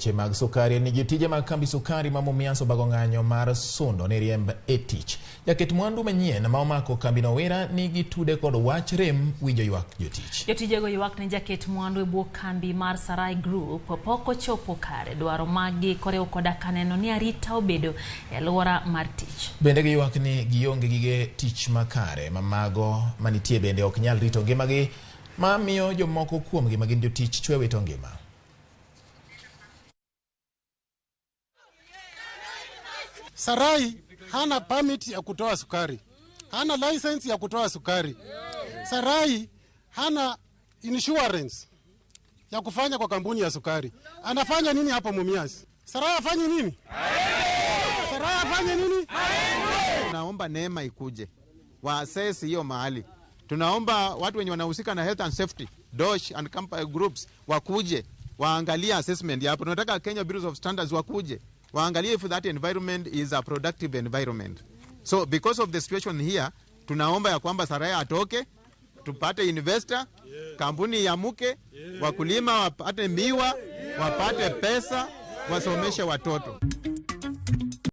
Weche mag sukari en ni jotije mag kambi sukari ma Mumias obago ng'anyo mar sundo ni riemb e tich. Jaket mwandu manyien ma omako kambino Wira ni gitude kod wach rem winjo ywak jotich. Jotijego ywak ni jaket mwandu e bwo kambi mar Sarai Group pok ochopo kare dwaro maggi koriwo koda ka neno ni arita obedo e alwora mar tich. Bende giywak ni gionge gige tich makare ma mago manitie bende ok nyal rito ngimagi ma miyo jomoko kuomgi ma gin jotich chwe wito ngima. Sarai hana permit ya kutoa sukari, hana license ya kutoa sukari. Sarai hana insurance ya kufanya kwa kampuni ya sukari. Anafanya nini hapo Mumias? Sarai afanye nini? Sarai afanye nini? Tunaomba NEMA ikuje waassess hiyo mahali. Tunaomba watu wenye wanahusika na health and safety, DOSH and company groups wakuje waangalie assessment hapo. Tunataka Kenya Bureau of Standards wakuje waangalie if that environment is a productive environment. So because of the situation here, tunaomba ya kwamba Saraya atoke, tupate investor, kampuni iamuke, wakulima wapate miwa, wapate pesa, wasomeshe watoto.